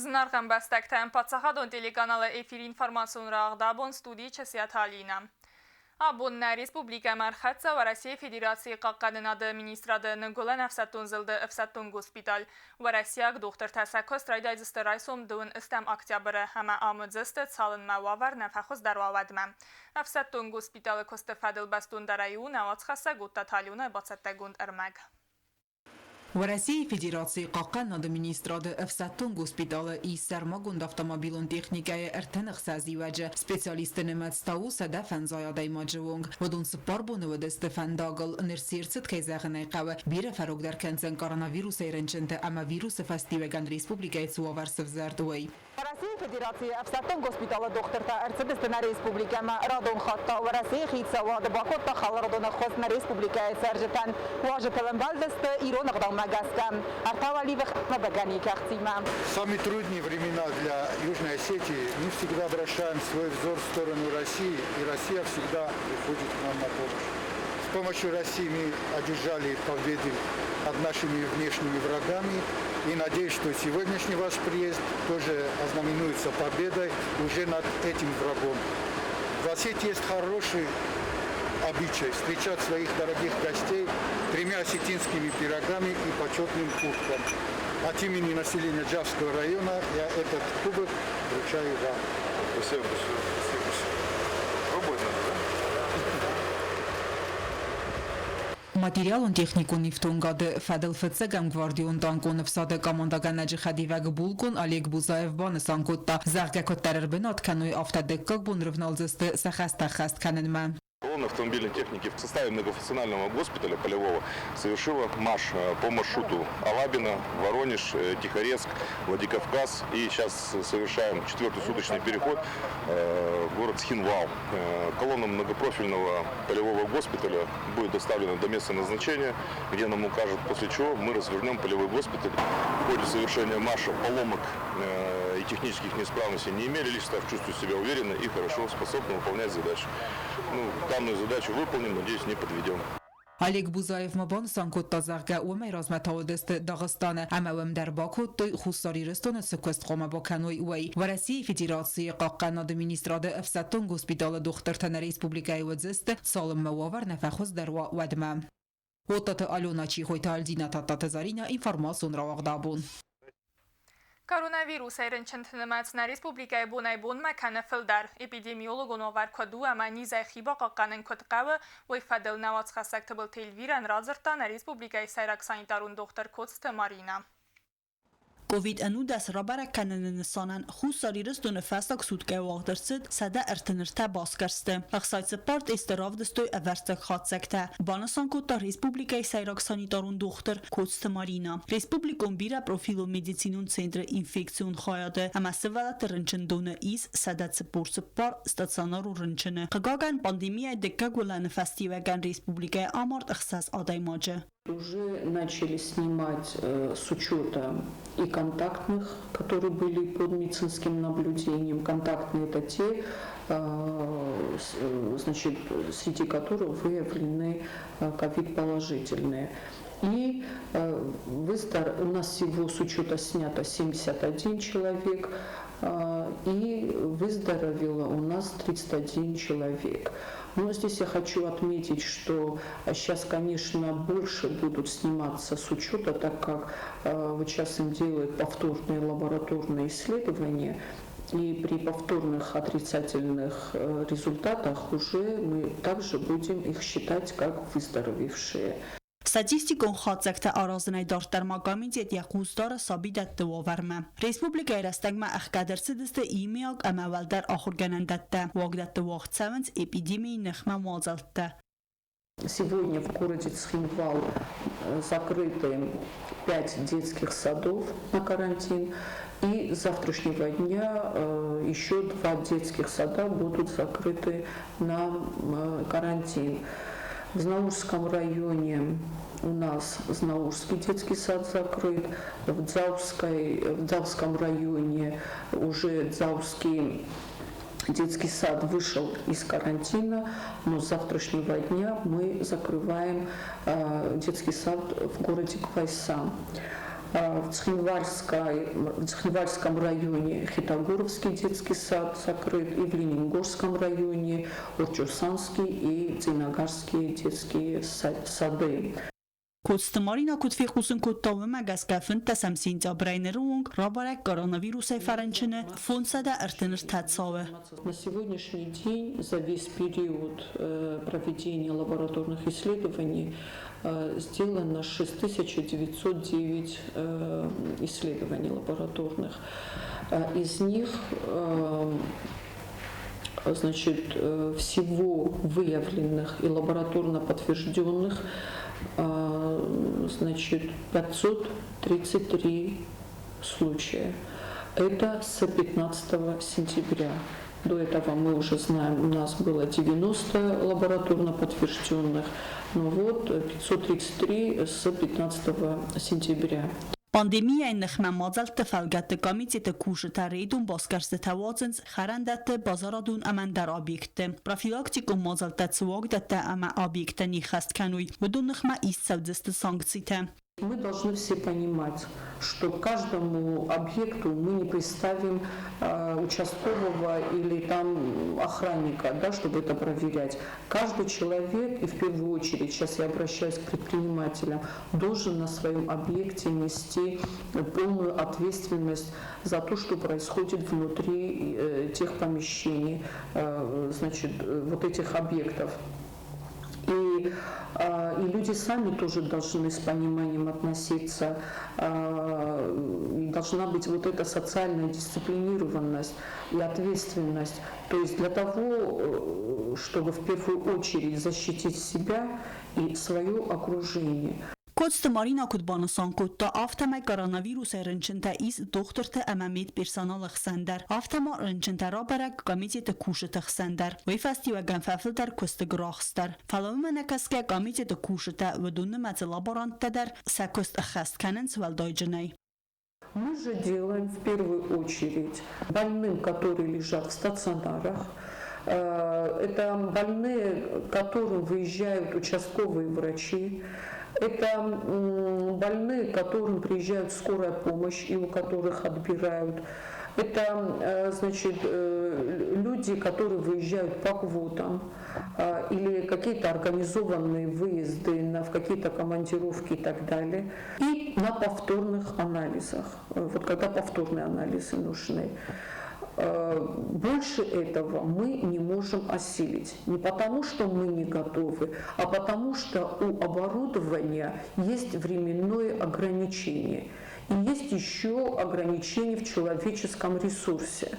Зынаргъ ӕмбӕстӕгтӕн, паддзахадон телеканалы эфиры информацион рауагъд абон студийы Часиаты Алинӕ. Абон нӕ республикӕмӕ ӕрхӕццӕ Уӕрӕсейы Федерацийы хъахъхъӕнынады министрады Ныгуылӕн ӕфсӕддон зылды ӕфсӕддон госпиталь. Уӕрӕсейаг дохтыртӕ сӕ куыст райдайдзысты райсом 30 октябры ӕмӕ амыдзысты, цалынмӕ уавӕр нӕ фӕхуыздӕр уа, уӕдмӕ. Ӕфсӕддон госпиталы куысты фӕдыл бӕстондӕрӕй у нӕ уацхӕссӕг Оттаты Аленайы бацӕттӕгонд ӕрмӕг. Уӕрӕсейы Федерацийы Хъахъхъӕнынады министрады ӕфсӕддон госпиталы ис сӕрмагонд автомобилон техникӕйы 36 иуӕджы. Специалистты нымӕц та у 150 адӕймаджы онг. Уыдон 4 боны уыдысты фӕндагыл. Ныр се рцыд, кӕй зӕгъын ӕй хъӕуы, бирӕ фӕрогдӕр кӕндзӕн коронавирусӕй рынчынты ӕмӕ вирусы фӕстиуӕгӕн республикӕйы цы уавӕр сывзӕрд, уый. Уӕрӕсейы Федерацийы ӕфсӕддон госпиталы дохтыртӕ ӕрцыдысты нӕ республикӕмӕ. Радон хатт та Уӕрӕсейы хицауады бакодта хӕларадон ӕххуыс нӕ республикӕйы цӕрджытӕн. Уазджытыл ӕмбӕлдысты ирон ӕгъдаумӕ гӕсгӕ ӕртӕ уӕливых ӕмӕ бӕгӕныйы кӕхцимӕ. Самые трудные времена для Южной Осетии мы всегда обращаем свой взор в сторону России, и Россия всегда приходит к нам на помощь. С помощью России мы одержали победы над нашими внешними врагами. И надеюсь, что сегодняшний ваш приезд тоже ознаменуется победой уже над этим врагом. В Осетии есть хороший обычай встречать своих дорогих гостей тремя осетинскими пирогами и почетным кубком. От имени населения Джавского района я этот кубок вручаю вам. Спасибо большое. Спасибо большое. Пробовать надо, да? Материалон-техникон ифтонгады фӕдыл фыццӕгӕм гвардион танкон ӕфсады командӕгӕнӕджы хӕдивӕг булкъон Олег Бузаев банысан кодта, зӕгъгӕ, куыддӕр ӕрбынат кӕной, афтӕ дыккаг бон рывналдзысты сӕ хӕстӕ ӕххӕст кӕнынмӕ. Колонна автомобильной техники в составе многофункционального госпиталя полевого совершила марш по маршруту Алабино, Воронеж, Тихорецк, Владикавказ. И сейчас совершаем четвертый суточный переход в город Цхинвал. Колонна многопрофильного полевого госпиталя будет доставлена до места назначения, где нам укажут, после чего мы развернем полевой госпиталь. В ходе совершения марша поломок и технических неисправностей не имели, лишь состав чувствует себя уверенно и хорошо способны выполнять задачи. Ну, данную задачу выполним, надеюсь, не подведем. Олег Бузаев ма банысан кодта, зӕгъгӕ, уымӕй размӕ та уыдысты Дагъыстаны ӕмӕ уым дӕр бакодтой Хуссар Ирыстоны цы куыст хъуамӕ бакӕной, уый. Уӕрӕсейы Федерацийы Хъахъхъӕнады министрады ӕфсӕддон госпиталы дохтыртӕ нӕ республикӕйы уыдзысты, цалынмӕ уавӕр нӕ фӕхуыздӕр уа, уӕдмӕ. Оттаты Алена, Чихойты Альдина, Тадтаты Заринӕ, информацион рауагъд абон. Коронавирусӕй рынчынты нымӕц нӕ республикӕйы бонӕй-бонмӕ кӕны фылдӕр. Эпидемиологон уавӕр куыд у ӕмӕ низӕй хи бахъахъхъӕнын куыд хъӕуы, уый фӕдыл нӕ уацхӕссӕг Тыбылты Эльвирӕн радзырдта нӕ республикӕйы сӕйраг санитарон дохтыр Коцты Маринӕ. Ковид-19 рабӕрӕг кӕныны нысанӕн Хуссар Ирыстоны фӕстаг суткӕ уагъд ӕрцыд 133 басгӕрсты. 64 тесты равдыстой ӕвӕрццаг хатдзӕгтӕ, банысан кодта республикӕйы сӕйраг санитарон дохтыр Коцты Марина. Республикон бирӕпрофилон медицинон центры инфекцион хайады ӕмӕ сывӕллӕтты рынчындоны ис 144 стационарон рынчыны. Хъыгагӕн, пандемийӕйы дыккаг уылӕны фӕстиуӕгӕн республикӕйы амард ӕхсӕз адӕймаджы. Уже начали снимать с учета и контактных, которые были под медицинским наблюдением. Контактные – это те, значит, среди которых выявлены ковид-положительные. И у нас всего с учета снято 71 человек, и выздоровело у нас 31 человек. Но здесь я хочу отметить, что сейчас, конечно, больше будут сниматься с учета, так как вот сейчас им делают повторные лабораторные исследования, и при повторных отрицательных результатах уже мы также будем их считать как выздоровевшие. Статистикон хатдзӕгтӕ аразынӕй дарддӕр ма комитет йӕ хъус дары сабидӕтты уавӕрмӕ. Республикӕйы рӕстӕгмӕ ӕхгӕд ӕрцыдысты иумиаг ӕмӕ уӕлдӕр ахуыргӕнӕндӕттӕ, уагдӕтты уагъд цӕуынц эпидемийы ныхмӕ мадзӕлттӕ. Сегодня в городе Цхинвал закрыты 5 детских садов на карантин. И с завтрашнего дня еще 2 детских сада будут закрыты на карантин. В Знаурском районе у нас Знаурский детский сад закрыт, в Дзауском районе уже Дзаурский детский сад вышел из карантина, но с завтрашнего дня мы закрываем детский сад в городе Квайса. В Цхинвальском районе Хитогоровский детский сад закрыт, и в Ленингорском районе Орчусанский и Цинагарские детские сады. Коцты Марина куыд фехъусын кодта, уымӕ гӕсгӕ фынддӕсӕм сентябрӕй ныры онг рабӕрӕг коронавирусӕй фӕрынчыны 533 цауы. На сегодняшний день за весь период проведения лабораторных исследований сделано 6909 исследований лабораторных. Из них, значит, всего выявленных и лабораторно подтвержденных, значит, 533 случая. Это с 15 сентября. До этого мы уже знаем, у нас было 90 лабораторно подтвержденных, но вот 533 с 15 сентября. Пандемияйы ныхмӕ мадзӕлтты фӕлгӕтты комитеты кусджытӕ рейдон басгӕрстытӕ уадзынц хӕрӕндӕтты, базарадон ӕмӕ ӕндӕр объектты. Профилактикон мадзӕлттӕ цы уагдӕттӕ ӕмӕ объекттӕ не ххӕст кӕной, уыдон ныхмӕ ист цӕудзысты санкцитӕ. Мы должны все понимать, что к каждому объекту мы не приставим участкового или там охранника, да, чтобы это проверять. Каждый человек, и в первую очередь, сейчас я обращаюсь к предпринимателям, должен на своем объекте нести полную ответственность за то, что происходит внутри тех помещений, значит, вот этих объектов. И люди сами тоже должны с пониманием относиться. И должна быть вот эта социальная дисциплинированность и ответственность. То есть для того, чтобы в первую очередь защитить себя и свое окружение. Коцты Марина куыд банысан кодта, афтӕмӕй коронавирусӕй рынчынтӕ ис дохтырты ӕмӕ медперсоналы хсӕн дӕр, афтӕ ма рынчынтӕ рабӕрӕг комитеты кусджыты хсӕн дӕр. Уый фӕстиуӕгӕн фӕфылдӕр куысты гуырахст дӕр. Фӕлӕ уымӕ нӕ кӕсгӕ комитеты кусджытӕ, уыдон нымӕцы лаборанттӕ дӕр сӕ куыст ӕххӕст кӕнынц уӕлдайджынӕй. Мы же делаем в первую очередь больным, которые лежат в стационарах. Это больные, к которым выезжают участковые врачи. Это больные, к которым приезжают скорая помощь и у которых отбирают. Это, значит, люди, которые выезжают по квотам или какие-то организованные выезды в какие-то командировки и так далее. И на повторных анализах, вот когда повторные анализы нужны. Больше этого мы не можем осилить. Не потому, что мы не готовы, а потому, что у оборудования есть временное ограничение. И есть еще ограничение в человеческом ресурсе.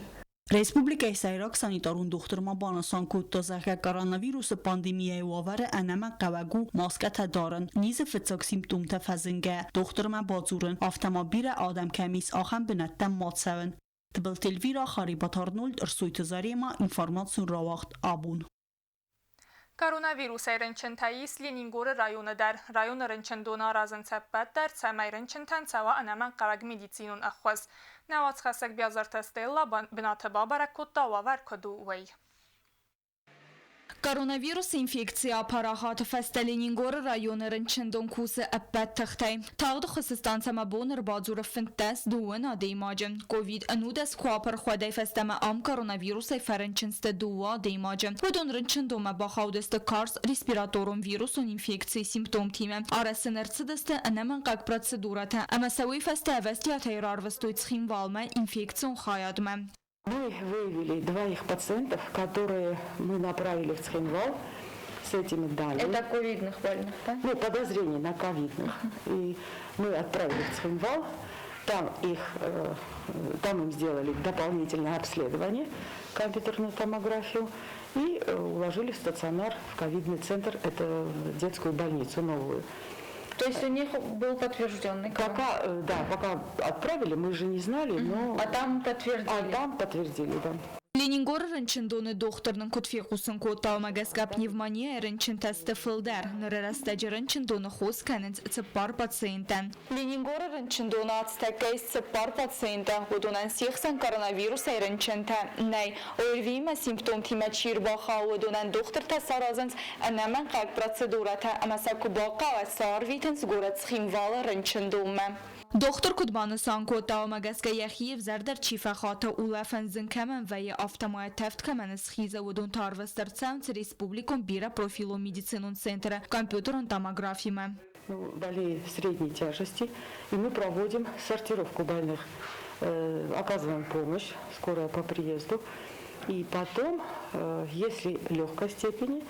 Республикӕйы сӕйраг санитарон дохтыр ма банысан кодта, зӕгъгӕ, коронавирусы пандемияйы уавӕры ӕнӕмӕнгхъӕуӕг у маскӕтӕ дарын, низы фыццаг симптомтӕ фӕзынгӕ, дохтырмӕ бадзурын, афтӕ ма бирӕ адӕм кӕм ис, ахӕм бынӕттӕм ма цӕуын. Тыбылты Эльвира, Харибат Арнольд, Ӕрсойты Зарема, информацион рауагъд Абон. Коронавирусӕй рынчынтӕ ис Ленингоры районы дӕр. Районы рынчындоны аразынц ӕппӕт дӕр, цӕмӕй рынчынтӕн цӕуа ӕнӕмӕнгхъӕуӕг медицинон ӕххуыс. Нӕ уацхӕссӕг Биазырты Стелла бынаты бабӕрӕг кодта, уавӕр куыд у, уый. Коронавирусы инфекцийы апарахаты фӕстӕ Ленингоры районы рынчындон кусы ӕппӕт тыхтӕй. Тагъд ӕххуысы станцӕмӕ бон ӕрбадзуры 15 адӕймаджы. Ковид-19 куы апырх, уӕдӕй фӕстӕмӕ ам коронавирусӕй фӕрынчын сты дыууӕ адӕймаджы. Уыдон рынчындонмӕ бахаудысты карз респираторон вирусон инфекцийы симптомтимӕ. Арӕзт сын ӕрцыдысты ӕнӕмӕнгхъӕуӕг процедурӕтӕ ӕмӕ сӕ уый фӕстӕ ӕвӕстиатӕй рарвыстой Цхинвалмӕ инфекцион хайадмӕ. Мы выявили двоих пациентов, которые мы направили в Цхинвал с этими данными. Это ковидных больных, да? Ну, подозрение на ковидных. И мы отправили в Цхинвал. Там им сделали дополнительное обследование, компьютерную томографию, и уложили в стационар, в ковидный центр, это детскую больницу новую. То есть у них был подтвержденный Пока, да, пока отправили, мы же не знали, но... А там подтвердили? А там подтвердили, да. Ленингоры рынчындоны дохтыр нын куыд фехъусын кодта, уымӕ гӕсгӕ пневмонияйы рынчынтӕ сты фылдӕр. Ныры рӕстӕджы рынчындоны хос кӕнынц цыппар пациентӕн. Ленингоры рынчындоны ацтӕккӕ ис цыппар пациенты. Уыдонӕн се хсӕн коронавирусӕй рынчынтӕ нӕй. ОРВИ-имӕ симптомтимӕ чи ӕрбахауы, уыдонӕн дохтыртӕ саразынц ӕнӕмӕнгхъӕуӕг процедурӕтӕ ӕмӕ сӕ куы бахъӕуа, сӕ арвитынц горӕт Цхинвалы рынчындонмӕ. Дохтыр куыд банысан кодта, уымӕ гӕсгӕ йӕхи ӕвзӕрдӕр чи фӕхаты, улӕфӕн зын кӕмӕн вӕййы, афтӕмӕй тӕвд кӕмӕн схизы, уыдон та ӕрвыст ӕрцӕуынц республикон бирӕпрофилон медицинон центры компьютерон томографимӕ. Ну, болеют средней тяжести, и мы проводим сортировку больных, оказываем помощь скорая по приезду. И потом, если легкой степени,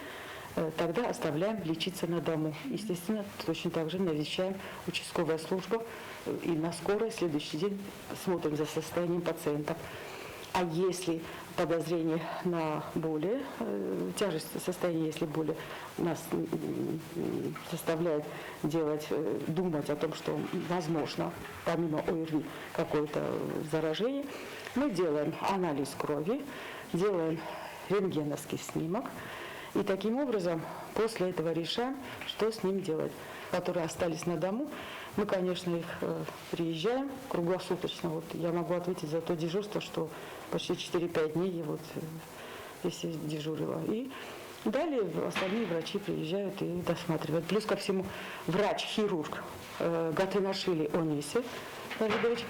тогда оставляем лечиться на дому. Естественно, точно так же навещаем участковая служба и на скорой следующий день смотрим за состоянием пациента. А если подозрение на более тяжесть состояния, если более нас заставляет делать, думать о том, что возможно, помимо ОРВИ, какое-то заражение, мы делаем анализ крови, делаем рентгеновский снимок. И таким образом после этого решаем, что с ним делать. Которые остались на дому, мы, конечно, их приезжаем круглосуточно. Вот я могу ответить за то дежурство, что почти 4-5 дней я вот здесь дежурила. И далее остальные врачи приезжают и досматривают. Плюс ко всему врач-хирург Гатынашвили Ониси Давидович,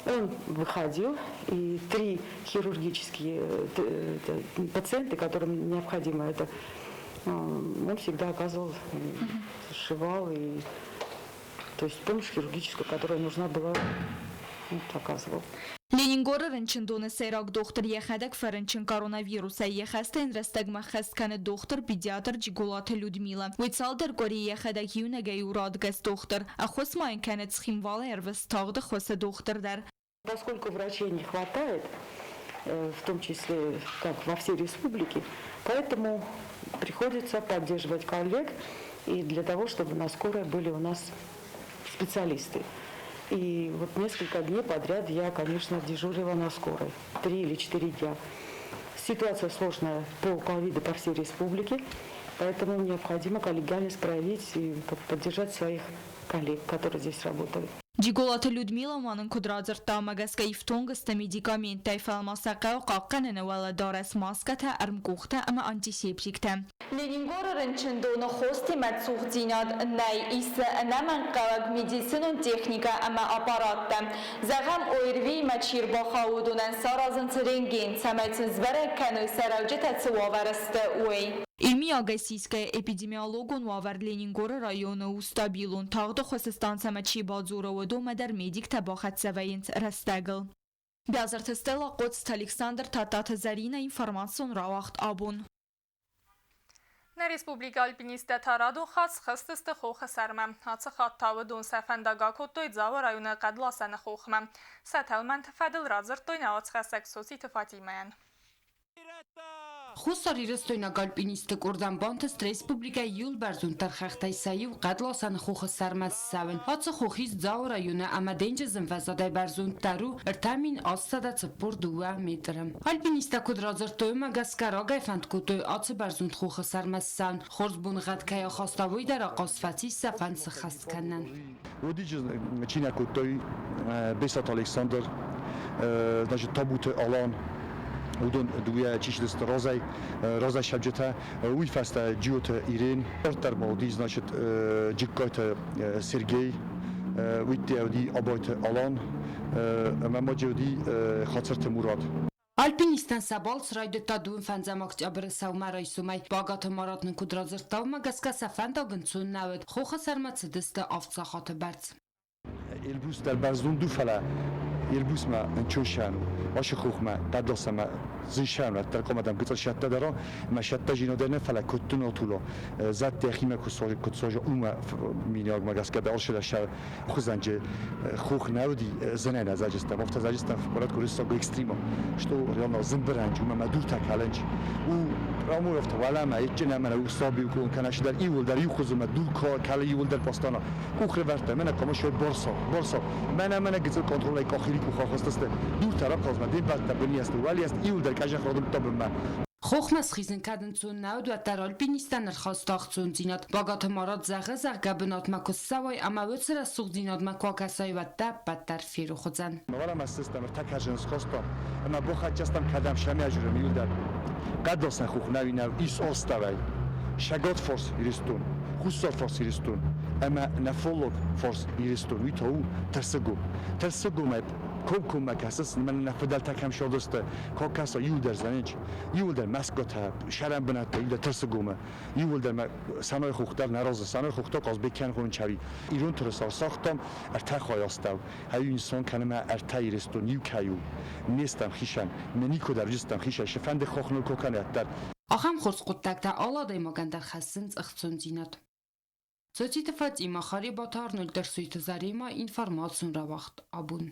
он выходил, и 3 хирургические пациенты, которым необходимо это, он всегда оказывал, сшивал, и, то есть помощь хирургическую, которая нужна была, он оказывал. Ленингоры рынчындоны сӕйраг дохтыр йӕхӕдӕг фӕрынчын коронавирусӕй, йӕ хӕстӕн рӕстӕгмӕ ххӕст кӕны дохтыр-педиатр Джиголаты Людмила. Уый цалдӕр къуыри йӕхӕдӕг иунӕгӕй у радгӕс дохтыр. Ӕххуыс ма йын кӕны Цхинвалы ӕрвыст тагъды хосы дохтыр дӕр. Поскольку врачей не хватает, в том числе как во всей республике, поэтому приходится поддерживать коллег и для того, чтобы на скорой были у нас специалисты. И вот несколько дней подряд я, конечно, дежурила на скорой, 3 или 4 дня. Ситуация сложная по ковиду по всей республике, поэтому необходимо коллегиальность проявить и поддержать своих коллег, которые здесь работают. Джиголаты Людмила ма нын куыд радзырдта, уымӕ гӕсгӕ ифтонг сты медикаменттӕй, фӕлӕ ма сӕ хъӕуы хъахъхъӕныны уӕлӕдарӕс, маскӕтӕ, ӕрмкъухтӕ ӕмӕ антисептиктӕ. Ленингоры рынчындоны хостимӕ цухдзинад нӕй, ис дзы ӕнӕмӕнгхъӕуӕг медицинон техникӕ ӕмӕ аппараттӕ. Зӕгъӕм, ОРВИ-имӕ чи рбахауы, уыдонӕн саразынц рентген, цӕмӕй сын сбӕрӕг кӕной, сӕ рӕуджытӕ цы уавӕры сты, уый. Иумиагӕй сисгӕйӕ эпидемиологон уавӕр Ленингоры районы у стабилон. Тагъды хуысы станцӕмӕ чи бадзуры, уыдонмӕ дӕр медиктӕ бахӕццӕ вӕййынц рӕстӕгыл. Бязырты Стелла, Хъоцыты Александр, Тадтаты Зӕринӕ, информацион рауагъд абон. Нӕ республикӕйы альпинисттӕ та радон хатт схызтысты хохы сӕрмӕ. Ацы хатт та уыдон сӕ фӕндаг акодтой Дзауы районы Хъӕдласӕны хохмӕ. Сӕ тӕлмӕнты фӕдыл радзырдтой нӕ уацхӕссӕг Соситы Фатимӕйӕн. Хуссарирыстойнаг альпинистты къордӕн бантыст республикӕйы иууыл бӕрзонддӕр хӕхтӕй сӕ иу Хъӕдласӕны хохы сӕрмӕ ссӕуын. Ацы хох ис Дзауы районы ӕмӕ денджызы ӕмвӕзадӕй бӕрзонддӕр у 3842 метры. Альпинисттӕ куыд радзырдтой, уымӕ гӕсгӕ рагӕй фӕнд кодтой ацы бӕрзонд хохы сӕрмӕ ссӕуын. Хорз боныгъӕд кӕй ахаста, уый дӕр ахъаз фӕцис сӕ фӕнд сыххӕст кӕнынӕн. Уыди чи нӕ кодтой Бесаты Александр, значит, Табуты Алан, уыдон дыууӕ чисдысты разӕй, разӕй сӕвджытӕ. Уый фӕстӕ Джиоты Ирен, дарддӕр ма уыди, значит, Джыккайты Сергей, уый уыди Абайты Алан ӕмӕ ма уыди Хацырты Мурат. Альпинисттӕн сӕ балц райдыдта дыууын фӕндзӕм октябры сӕумӕрайсомӕй. Багаты Марат нын куыд радзырдта, уымӕ гӕсгӕ сӕ фӕндаг ӕнцон нӕ уыд. Хохы сӕрмӕ цыдысты авд сахаты бӕрц. Эльбрус дӕр бӕрзонд у, фӕлӕ Эльбрусмӕ ӕнцон у. Ашы хохмӕ хъӕдласӕмӕ зын сӕн уӕддӕр къомадӕм гыццыл сӕттӕ дӕр ӕмӕ сӕттӕ зинодӕр нӕ, фӕлӕ куыд отула. Зӕд дӕхимӕ куыд сожа, уымӕ миниагмӕ гӕсгӕ дӕр алшылӕ хузанджы хох нӕ уыди зынӕй нӕ заджыстам. Афтӕ заджыстам фӕлӕ куырыссаг экстрима, что реально зынбырӕнджы, уымӕ мӕ дуртӕ кӕлӕнджы. У рамой афтӕ уӕлӕмӕ, иччын ӕмӕ у саби уколон кӕнӕ сидӕр иууылдӕр иу хуызы мӕ дур кӕлы иууылдӕр постана. Къухрывӕрдта, мӕнӕ камашой борсо, борсо. Мӕнӕ мӕнӕ гыццыл контролӕй къахири къухахастысты. Дуртӕ рахъазмӕ, де мбӕлттӕ бынйӕсты, уӕлйӕсты иууылдӕр къӕзӕх радымдта бынмӕ. Хохмӕ схизын кӕд ӕнцон нӕ уыд, уӕддӕр альпинисттӕн ӕрхаста ӕхцондзинад. Багаты Марат зӕгъы, зӕгъгӕ, бынатмӕ куы ссӕуай ӕмӕ уыцы рӕсугъддзинадмӕ куы акӕсай, уӕд дӕ ӕппӕт дӕр ферох уыдзӕн. Мавала систем ӕртӕ схостон, ӕмӕ бохатчастам кӕдӕм шамиажурам иуылдӕр. Хъӕдласӕн хох нӕуи нӕу ис оставай. Шагот форс Иристон, Хуссар форс Иристон. Ӕмӕ нӕ фаллаг фарс Ирыстон, уый та у Тырсыгом. Тырсыгомӕй комкоммӕ кӕсыс, мӕнӕ нӕ фыдӕлтӕ кӕм садысты, кӕса иуылдӕр зӕнӕджы, иуылдӕр мӕсгуытӕ, сӕрӕн бынӕттӕ, иуылдӕр Тырсыгомы, иуылдӕр мӕ Санай хох дӕр нӕ разы, Санай хох та Хъазбег кӕн хончави. Ирон тырыса сагътам ӕртӕ хайы астӕу. Хай инсон кӕны мӕ ӕртӕ Ирыстон иу кӕй у. Не стӕм хицӕн, ме никуы дӕр уыдзыстӕм хицӕн, цы-фӕнды хох ныл куы кӕнӕд дӕр. Ахӕм хорз хъуыддӕгтӕ алы адӕймагӕн дӕр хӕссынц ӕхцондзинад. Цоциты Фатимӕ, Харебаты Арнольд Ӕрсойты Заремӕ информацион рауагъд абон.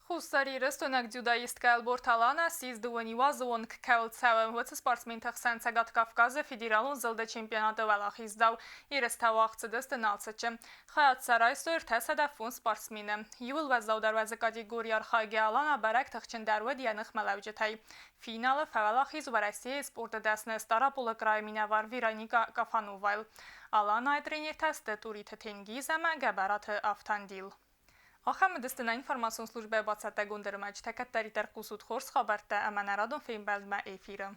Хуссар Ирыстойнаг дзюдоисткӕ Ӕлборты Алана ссис дыууӕниуӕзы онг кӕуыл цӕуы, уыцы спортсменты хсӕн Цӕгат Кавказы федералон зылды чемпионаты уӕлахиздзау. Ерыстӕ уагъд цыдысты Налцыччы. Хайад сӕ райстой 305 спортсмены. Иуыл уӕззаудӕр уӕзы категорийы архайгӕ Алана бӕрӕг тыхджындӕр уыд йӕ ныхмӕлӕуджытӕй. Финалы фӕуӕлахиз Уӕрӕсейы спорты дӕсны Стъараполы крайы минӕвар Вероника Кафановайыл. Аланайы тренертӕ сты Тъуриты Тенгиз ӕмӕ Гӕбӕраты Автандил. Ахӕм уыдысты нӕ информацион службӕйы бацӕттӕгонд ӕрмӕджытӕ. Кӕддӕриддӕр хъусут хорз хабӕрттӕ ӕмӕ нӕ радон фембӕлдмӕ эфиры.